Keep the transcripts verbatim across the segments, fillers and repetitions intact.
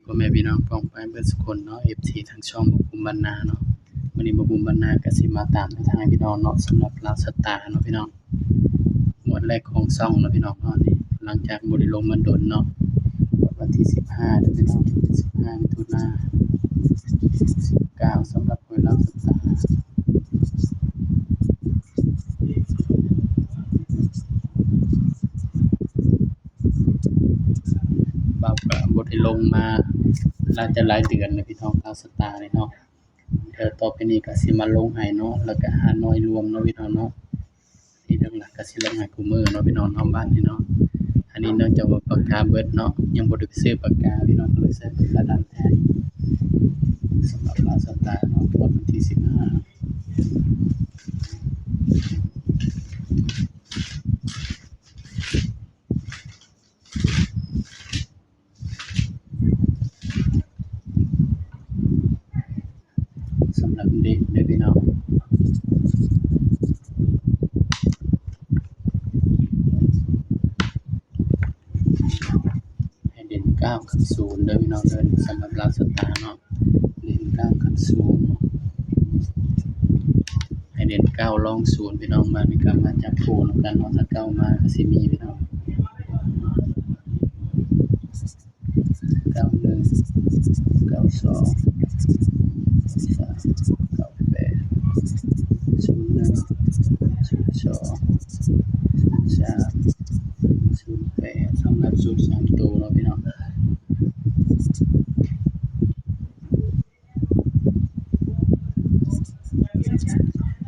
พ่อแม่พี่น้องป้องไปเบิดสุคนเนาะ เอฟซี ทางช่องบ่าวภูมิบ้านนาเนาะ มื้อนี้บ่าวภูมิบ้านนาก็สิมาตามแนวทางให้พี่น้องเนาะ สำหรับลาวสตาร์เนาะพี่น้อง งวดแรกของช่องเนาะพี่น้องเนาะ นี่หลังจากบ่ได้ลงมาโดนเนาะ งวดวันที่สิบห้าเด้อพี่น้อง สิบห้า มิถุนา สิบเก้า สำหรับหวยลาวสตาร์ บ่าวก็บ่ได้ลงมาน่าจะหลายเดือนแล้วพี่น้อง ลาวสตาร์นี่เนาะ เดี๋ยวต่อไปนี้ก็สิมาลงให้เนาะ แล้วก็ฮานอยรวมเนาะพี่น้องเนาะ ที่หลักๆก็สิลงให้คู่มื้อเนาะพี่น้องเนาะ บัดนี้เนาะ อันนี้เนื่องจากว่าปากกาเบิดเนาะ ยังบ่ได้ไปซื้อปากกาพี่น้อง ก็เลยใช้ปากกาดำแทน สำหรับลาวสตาร์เนาะ งวดวันที่สิบห้า สำหรับเด่นเด้อพี่น้อง ให้เด่นเก้ากับศูนย์เด้อพี่น้องเด้อ สำหรับลาวสตาร์เนาะ เด่นเก้ากับศูนย์ ให้เด่นเก้ารองศูนย์พี่น้อง บัดนี้ก็มาจับคู่นำกันเนาะ ถ้าเก้ามาก็สิมีพี่น้อง เก้าหนึ่ง เก้าสอง สาม เก้าแปด ศูนย์หนึ่ง ศูนย์สอง ศูนย์สาม ศูนย์แปด สำหรับสูตรสามตัวเนาะพี่น้อง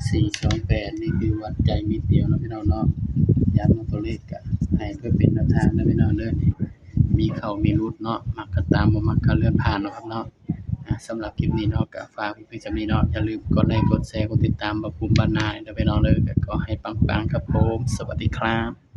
สี่สองแปด นี่คือวัดใจเม็ดเดียวเนาะพี่น้องเนาะ ย้ำว่าตัวเลขก็ให้เพื่อเป็นแนวทางนะพี่น้องเด้อ มีเข้ามีหลุดเนาะ มักก็ตาม บ่มักก็เลื่อนผ่านเนาะครับเนาะ อ่ะ สำหรับคลิปนี้เนาะ ก็ฝากเพียงส่ำนี้เนาะ อย่าลืมกดไลค์ กดแชร์ กดติดตามบ่าวภูมิบ้านนาเด้อพี่น้องเด้อ ก็ขอให้ปังๆครับผม สวัสดีครับ